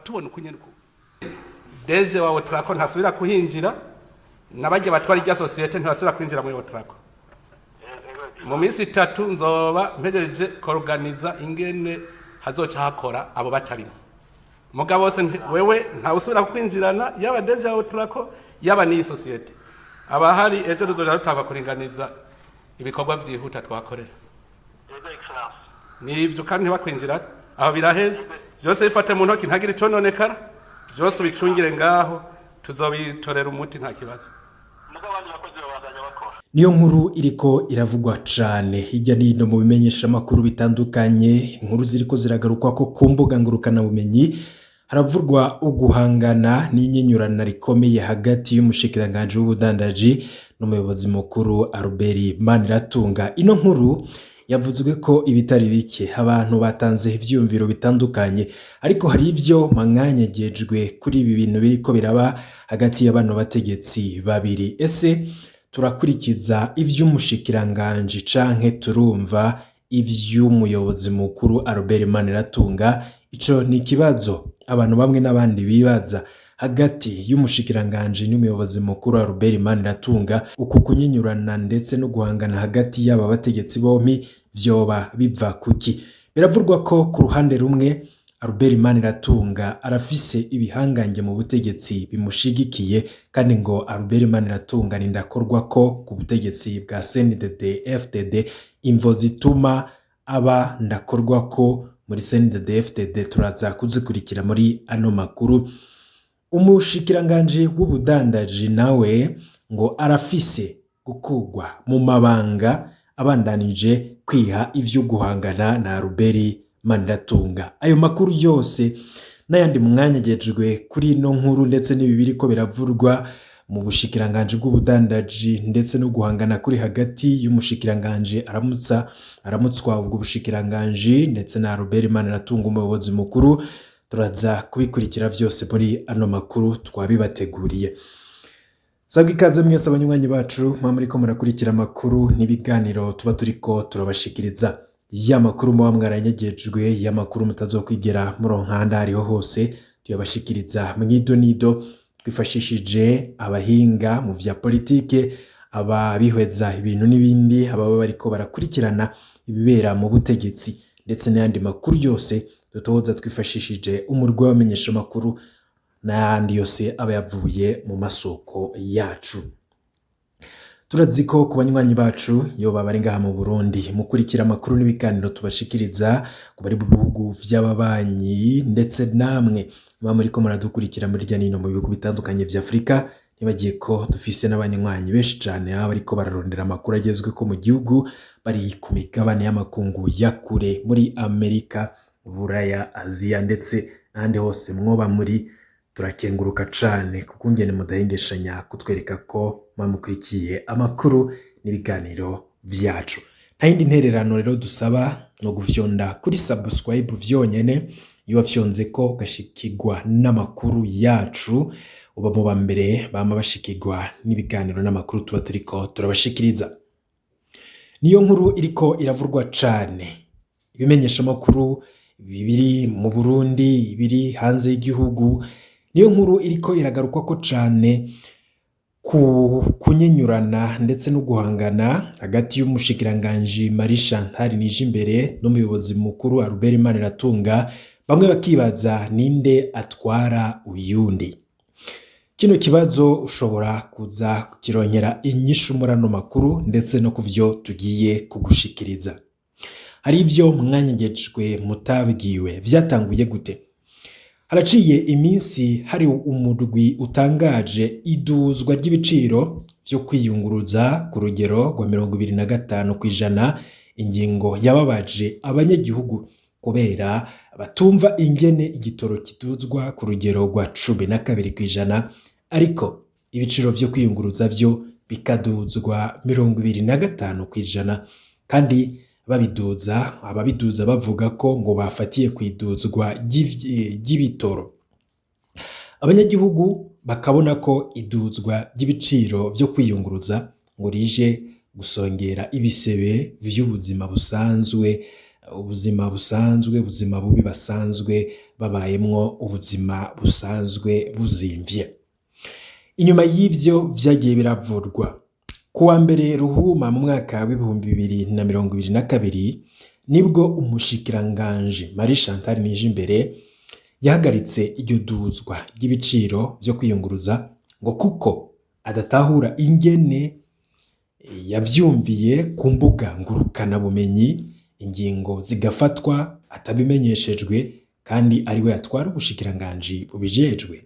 Tubona uko nyene uko DG wa Otraco ntasubira kuhinjira, n'abajya batwara irya société ntibasubira kwinjira muri Otraco. Mu minsi 3 nzoba mpejeje kuorganiza ingene hazoca hakora abo batarimo. Mugabo bose wewe ntawe usubira kwinjirana, yaba DG wa Otraco, yaba n'iyi société. Abahari ejo tuzoja dutangwa kuringaniza ibikorwa vyihuta twakorera. Yego, Excellence. Nivyo, kandi ntibakwinjira aho biraheze. Vyose bifate mu ntoki, ntagire icononekara, vyose ubicungire ngaho, tuzobitorera umuti, nta kibazo. Mugabo abandi bakozi babandanya bakora. Niyo nkuru iriko iravugwa cane hirya n'ino mu bimenyeshamakuru bitandukanye, inkuru ziriko ziragarukwa ko ku mbuga ngurukanabumenyi. Haravurwa uguhangana n'inyinyurana rikomeye hagati y'umushikiranganji w'ubudandaji n'umuyobozi mukuru Albert Maniratunga. Ino nkuru yavuzwe ko ibitari bike, abantu batanze ivyiyumviro bitandukanye, ariko hari ivyo mwanyegejwe kuri ibi bintu biriko biraba hagati y'abano bategetsi babiri. Ese turakurikiza ivy'umushikiranganji canke turumva ivy'umuyobozi mukuru Albert Maniratunga? Ico ni ikibazo abantu bamwe n'abandi bibaza. Hagati y'umushikiranganji n'umuyobozi mukuru Albert Maniratunga, uku kunyinyurana ndetse no guhangana hagati y'aba bategetsi bompi vyoba biva kuki? Biravurwa ko ku ruhande rumwe Albert Maniratunga arafise ibihangange mu butegetsi bimushigikiye, kandi ngo Albert Maniratunga ni ndakorwa ko ku butegetsi bwa CNDD FDD. Imvo zituma aba ndakorwa ko muri CNDD FDD turaza kuzikurikira muri ano makuru. Umushikiranganji w'ubudandaji nawe ngo arafise gukugwa mu mabanga abandanije kwiha ivyo guhangana na Albert Maniratunga. Ayo makuru yose n'ayandi mwanyegejwe kuri ino nkuru, ndetse n'ibi biriko biravurwa mu bushikiranganji bw'ubudandaji, ndetse no guhangana kuri hagati y'umushikiranganji aramutsa aramutswa ubwo bushikiranganji ndetse na Albert Maniratunga umuyobozi mukuru, turaza kubikurikira vyose muri ano makuru twabibateguriye. Sabwa ikaze mwese abanywanyi bacu muba muriko murakurikira amakuru n'ibiganiro tuba turiko turabashikiriza. Ya makuru muba mwaranyegejwe, ya makuru mutazokwigera muronka ahandi ahariho hose, tuyabashikiriza mw'idonido twifashishije abahinga mu vya politike, ababihweza ibintu n'ibindi, ababa bariko barakurikirana ibibera mu butegetsi, ndetse n'ayandi makuru yose dutoza twifashishije umurwi w'abamenyeshamakuru n'ayandi yose aba yavuye mu masoko yacu. Turazi ko ku banywanyi bacu iyo baba ari ngaha mu Burundi mukurikira amakuru n'ibiganiro tubashikiriza, ku bari mu bihugu vy'ababanyi, ndetse namwe muba muriko muradukurikira muri hirya n'ino mu bihugu bitandukanye vya Afurika. Nibagiye ko dufise n'abanywanyi benshi cane baba bariko bararondera amakuru agezweko mu gihugu, bari ku migabane y'amakungu ya kure, muri Amerika, Buraya, Aziya ndetse n'ahandi hose mwoba muri. Turakenguruka cane kuko ingene mudahengeshanya kutwereka ko muba mukurikiye amakuru n'ibiganiro vyacu. Nta yindi ntererano rero dusaba, no gufyonda kuri subscribe vyonyene. Iyo wafyonze ko ugashikirwa n'amakuru yacu, uba mu ba mbere bama bashikirwa n'ibiganiro n'amakuru tuba turiko turabashikiriza. Niyo nkuru iriko iravurwa cane, ibimenyeshamakuru biri mu Burundi, biri hanze y'igihugu. Niyo nkuru iriko iragarukwako cane ku kunyinyurana ndetse no guhangana hagati y'umushikiranganji Marie Chantal Nijimbere n'umuyobozi mukuru Albert Maniratunga. Bamwe bakibaza ninde atwara uyundi. Kino kibazo ushobora kuza kukironkera inyishu muri ano makuru ndetse no kuvyo tugiye kugushikiriza. Hari ivyo mwanyegejwe mutabwiwe. Vyatanguye gute? Haraciye iminsi hari umurwi utangaje iduzwa ry'ibiciro vyo kwiyunguruza ku rugero rwa 25%, ingingo yababaje abanyagihugu kubera batumva ingene igitoro kiduzwa ku rugero rwa 12%, ariko ibiciro vyo kwiyunguruza vyo bikaduzwa 25%. Kandi babiduza, ababiduza bavuga ko ngo bafatiye kwiduzwa ry'ibitoro. Abanyagihugu bakabona ko iduzwa ry'ibiciro vyo kwiyunguruza ngo rije gusongera ibisebe vy'ubuzima busanzwe. Ubuzima busanzwe, ubuzima bubi basanzwe babayemwo, ubuzima busanzwe buzimvye. Inyuma y'ivyo vyagiye biravurwa, kuwa mbere Ruhuma mu mwaka w'2022 nibwo umushikiranganji Marie Chantal Nijimbere yahagaritse iryo duzwa ry'ibiciro vyo kwiyunguruza, ngo kuko adatahura ingene yavyumviye ku mbuga ngurukanabumenyi, ingingo zigafatwa atabimenyeshejwe kandi ariwe yatwara ubushikiranganji bubijejwe.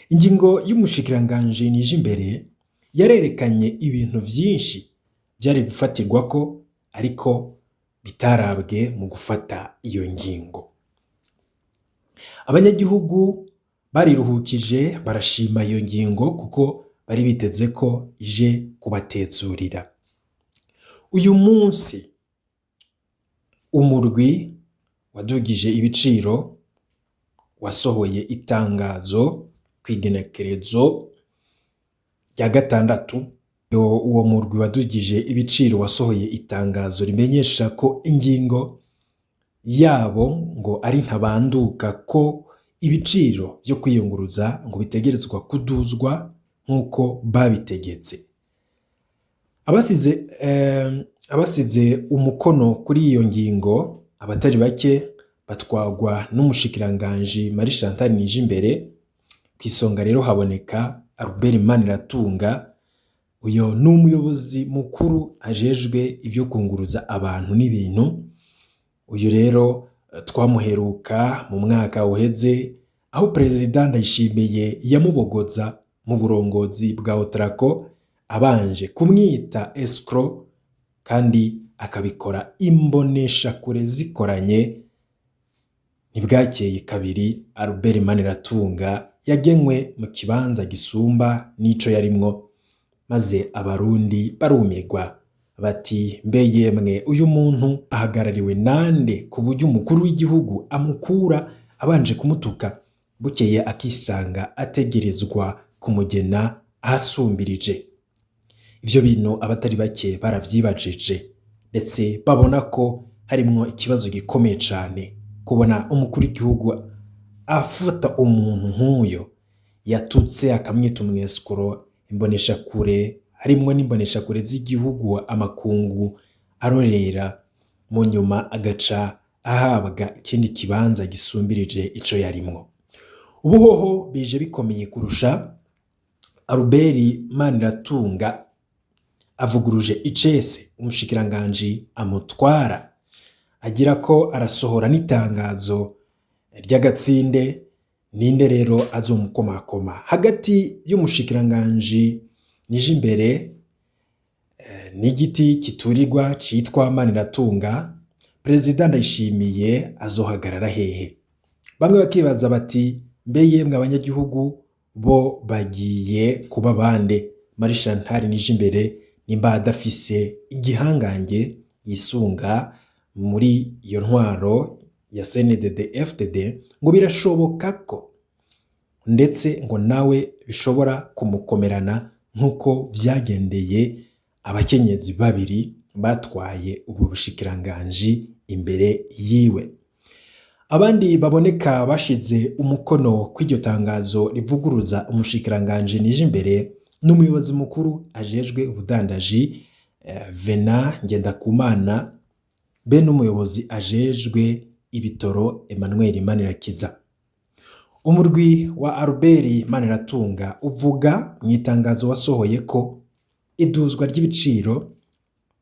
Ingingo y'umushikiranganji Nijimbere yarerekanye ibintu vyinshi vyari gufatirwako, ariko bitarabwe mu gufata iyo ngingo. Abanyagihugu bariruhukije, barashima iyo ngingo kuko bari biteze ko ije kubatezurira. Uyu munsi umurwi wadugije ibiciro wasohoye itangazo kw'igenekerezo rya 6. Uwo murwi wadugije ibiciro wasohoye itangazo rimenyesha ko ingingo yabo ngo ari ntabanduka, ko ibiciro vyo kwiyunguruza ngo bitegerezwa kuduzwa nk'uko babitegetse. Abasize umukono kuri iyo ngingo abatari bake batwagwa n'umushikiranganji Marie Chantal Nijimbere. Kw'isonga rero haboneka Albert Maniratunga. Uyo ni umuyobozi mukuru ajejwe ivyo kunguruza abantu n'ibintu. Uyu rero twamuheruka mu mwaka uheze, aho Perezida Ndayishimiye yamubogoza mu burongozi bwa Otrako, abanje kumwita escroc, kandi akabikora imboneshakure zikoranye. Ntibwakeye kabiri Albert Maniratunga yagenwe mu kibanza gisumba n'ico yarimwo, maze Abarundi barumirwa bati: mbe yemwe, uyu muntu ahagarariwe nande ku buryo umukuru w'igihugu amukura abanje kumutuka, bukeye akisanga ategerezwa kumugena ahasumbirije? Ivyo bintu abatari bake baravyibajije, ndetse babona ko harimwo ikibazo gikomeye cane kubona umukuru w'igihugu afata umuntu nk'uyo yatutse akamwita umwescroc, imboneshakure harimwo n'imboneshakure z'igihugu amakungu arorera, mu nyuma agaca ahabwa ikindi kibanza gisumbirije ico yarimwo. Ubu hoho bije bikomeye kurusha. Albert Maniratunga avuguruje icese umushikiranganji amutwara, agira ko arasohora n'itangazo ry'agatsinde. Ninde rero azomukomakoma hagati y'umushikiranganji Nijimbere n'igiti kiturirwa citwa Maniratunga? Perezida Ndayishimiye azohagarara hehe? Bamwe bakibaza bati: mbe yemwe, abanyagihugu bo bagiye kuba bande? Marie Chantal Nijimbere nimba adafise igihangange yisunga muri iyo ntwaro ya CNDD FDD, ngo birashoboka ko ndetse ngo nawe bishobora kumukomerana nk'uko vyagendeye abakenyezi babiri batwaye ubu bushikiranganji imbere yiwe. Abandi baboneka bashize umukono kw'iryo tangazo rivuguruza umushikiranganji Nijimbere n'umuyobozi mukuru ajejwe ubudandaji Vena Ngendakumana, be n'umuyobozi ajejwe ibitoro Emmanuel Manirakiza. Umurwi wa Albert Maniratunga uvuga mu itangazo wasohoye ko iduzwa ry'ibiciro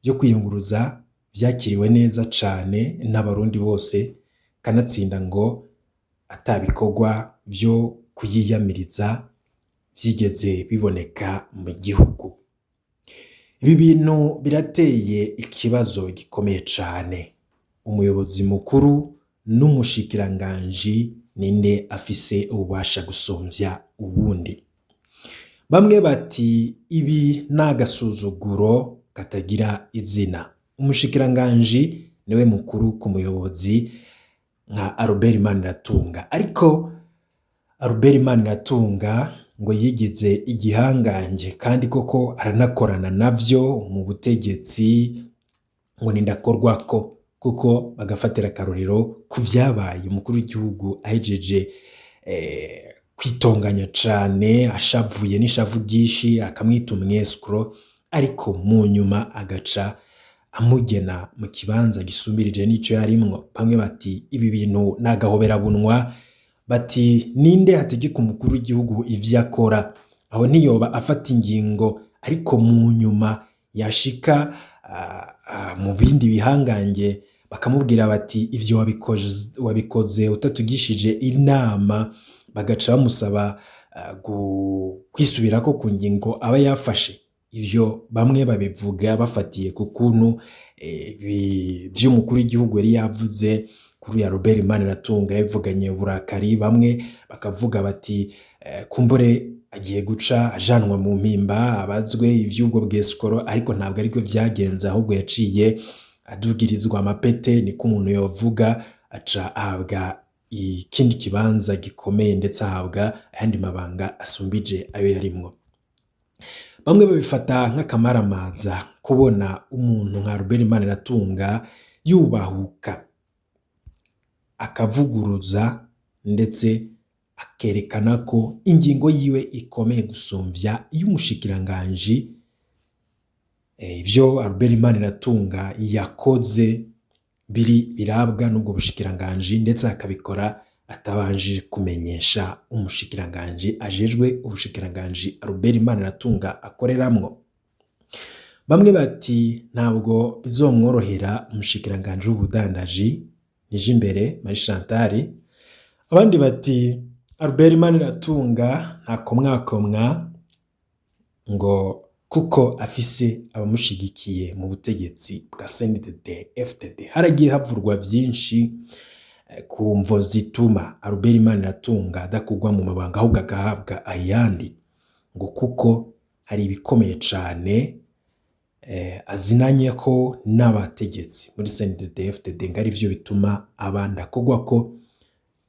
byo kwiyunguruza vyakiriwe neza cane n'Abarundi bose, kanatsinda ngo atabikorwa vyo kuyiyamiriza vyigeze biboneka mu gihugu. Ibi bintu birateye ikibazo gikomeye cane. Umuyobozi mukuru n'umushikiranganji, ninde afise ububasha gusumvya uwundi? Bamwe bati: ibi ni agasuzuguro katagira izina. Umushikiranganji niwe mukuru ku muyobozi nka Albert Maniratunga, ariko Albert Maniratunga ngo yigize igihangange, kandi koko aranakorana navyo mu butegetsi, ngo nindakorwako. Kuko bagafatira akarorero ku vyabaye umukuru w'igihugu ahejeje kwitonganya cane, ashavuye n'ishavu ryinshi, akamwita umwescroc, ariko mu nyuma agaca amugena mu kibanza gisumbirije n'ico yarimwo. Bamwe bati ibi bintu ni agahoberabunwa, bati ninde hategeka umukuru w'igihugu ivyo akora? Aho ntiyoba afata ingingo, ariko mu nyuma yashika mu bindi bihangange bakamubwira bati ivyo wabikoze utatugishije inama, bagaca bamusaba kwisubirako ku ngingo aba yafashe. Ivyo bamwe babivuga bafatiye ku kuntu vy'umukuru w'igihugu yari yavuze kuri ya Robert Maniratunga, yabivuganye uburakari. Bamwe bakavuga bati kumbure agiye guca ajanwa mu mpimba abazwe ivy'ubwo bwescroc, ariko ntabwo aribwo vyagenze, ahubwo yaciye adugirizwa amapete, niko umuntu yovuga, aca ahabwa ikindi kibanza gikomeye, ndetse ahabwa ayandi mabanga asumbije ayo yarimwo. Bamwe babifata nk'akamaramaza kubona umuntu nka Robert Maniratunga yubahuka akavuguruza, ndetse akerekana ko ingingo yiwe ikomeye gusumvya iy'umushikiranganji. Ivyo Albert Maniratunga yakoze biri birabwa n'ubwo bushikiranganji, ndetse akabikora atabanje kumenyesha umushikiranganji ajejwe ubushikiranganji Albert Maniratunga akoreramwo. Bamwe bati ntabwo bizomworohera umushikiranganji w'ubudandaji Nijimbere Marie Chantal, abandi bati Albert Maniratunga ntakomwakomwa ngo kuko afise abamushigikiye mu butegetsi bwa CNDD FDD. Haragiye havurwa vyinshi ku mvo zituma Albert Maniratunga adakugwa mu mabanga ahubwo agahabwa ayandi, ngo kuko hari ibikomeye cane azinanye ko n'abategetsi muri CNDD FDD, ngo arivyo bituma abandi akogwa ko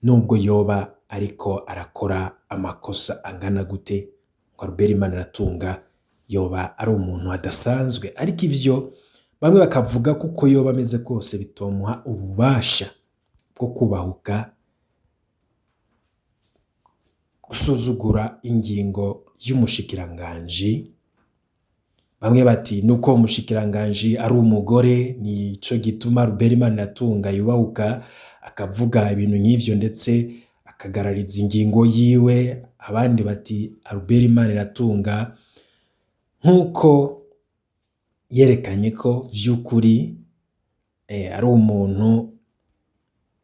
nubwo yoba ariko arakora amakosa angana gute, ngo Albert Maniratunga yoba ari umuntu adasanzwe. Ariko ivyo bamwe bakavuga kuko yoba ameze kose bitomuha ububasha bwo kubahuka gusuzugura ingingo y'umushikiranganji. Bamwe bati nuko umushikiranganji ari umugore nico gituma Albert Maniratunga yubahuka akavuga ibintu nk'ivyo, ndetse akagarariza ingingo yiwe. Abandi bati Albert Maniratunga nk'uko yerekanye ko vy'ukuri ari umuntu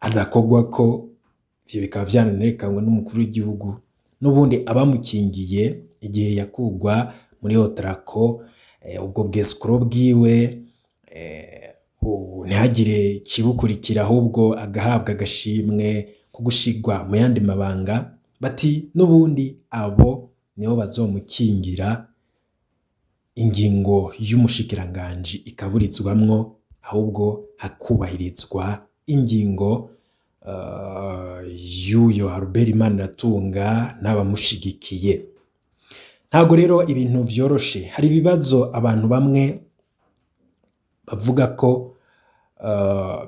adakogwa ko, ivyo bikaba vyananerekanywe n'umukuru w'igihugu, n'ubundi abamukingiye igihe yakugwa muri Otrako, ubwo bwescroc bwiwe ntihagire ikibukurikira, ahubwo agahabwa agashimwe ko gushigwa mu yandi mabanga. Bati n'ubundi abo nibo bazomukingira, ingingo y'umushikiranganji ikaburizwamwo, ahubwo hakubahirizwa ingingo y'uyo Albert Maniratunga n'abamushigikiye. Ntabwo rero ibintu vyoroshe, hari ibibazo abantu bamwe bavuga ko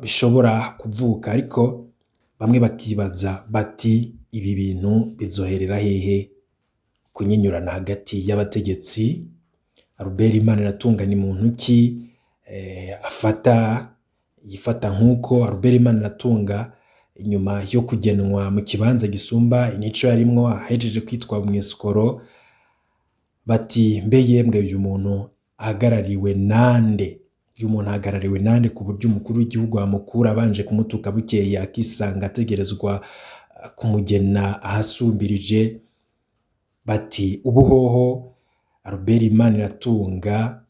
bishobora kuvuka, ariko bamwe bakibaza bati ibi bintu bizoherera hehe kunyinyurana hagati y'abategetsi? Albert Maniratunga ni muntu ki afata yifata nk'uko Albert Maniratunga inyuma yo kugenwa mu kibanza gisumba inico yarimwo ahejeje kwitwa mwescroc, bati mbe yemwe uyu muntu ahagarariwe nande? Uyu muntu ahagarariwe nande ku buryo umukuru w'igihugu amukura abanje kumutuka, bukeye akisanga ategerezwa kumugena ahasumbirije? Bati ubuhoho Albert Maniratunga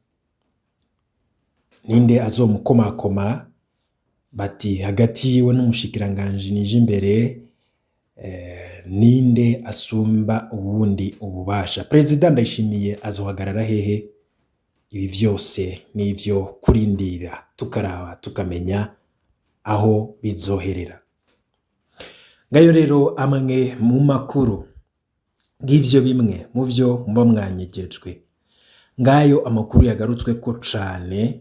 ninde azomukomakoma? Bati hagati yiwe n'umushikiranganji Nijimbere ninde asumba uwundi ububasha? Perezida Ndayishimiye azohagarara hehe? Ibi vyose nivyo kurindira tukaraba tukamenya aho bizoherera. Ngayo rero amwe mu makuru, ngivyo bimwe mu vyo muba mwanyegejwe. Ngayo amakuru yagarutsweko cane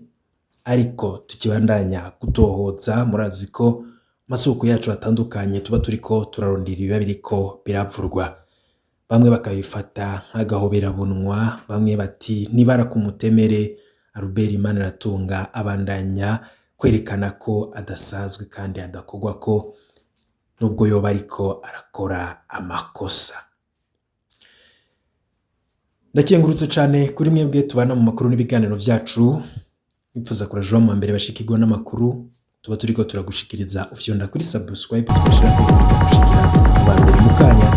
Ariko tukibandanya gutohoza, murazi ko amasoko yacu atandukanye tuba turiko turarondera ibiba biriko biravurwa. Bamwe bakabifata nk'agahoberabunwa, bamwe bati nibara ku mutemere. Albert Maniratunga abandanya kwerekana ko adasanzwe kandi adakorwa ko nubwo yoba ariko arakora amakosa. Ndakengurutse cyane kuri mwebwe tubana mu makuru n'ibiganiro vyacu. Nipfuza kuraja mu mbere bashikirwa n'amakuru tuba turiko turagushikiriza, ufyonda kuri subscribe, tugashira kuri gushikira mu ba mbere mu kanya.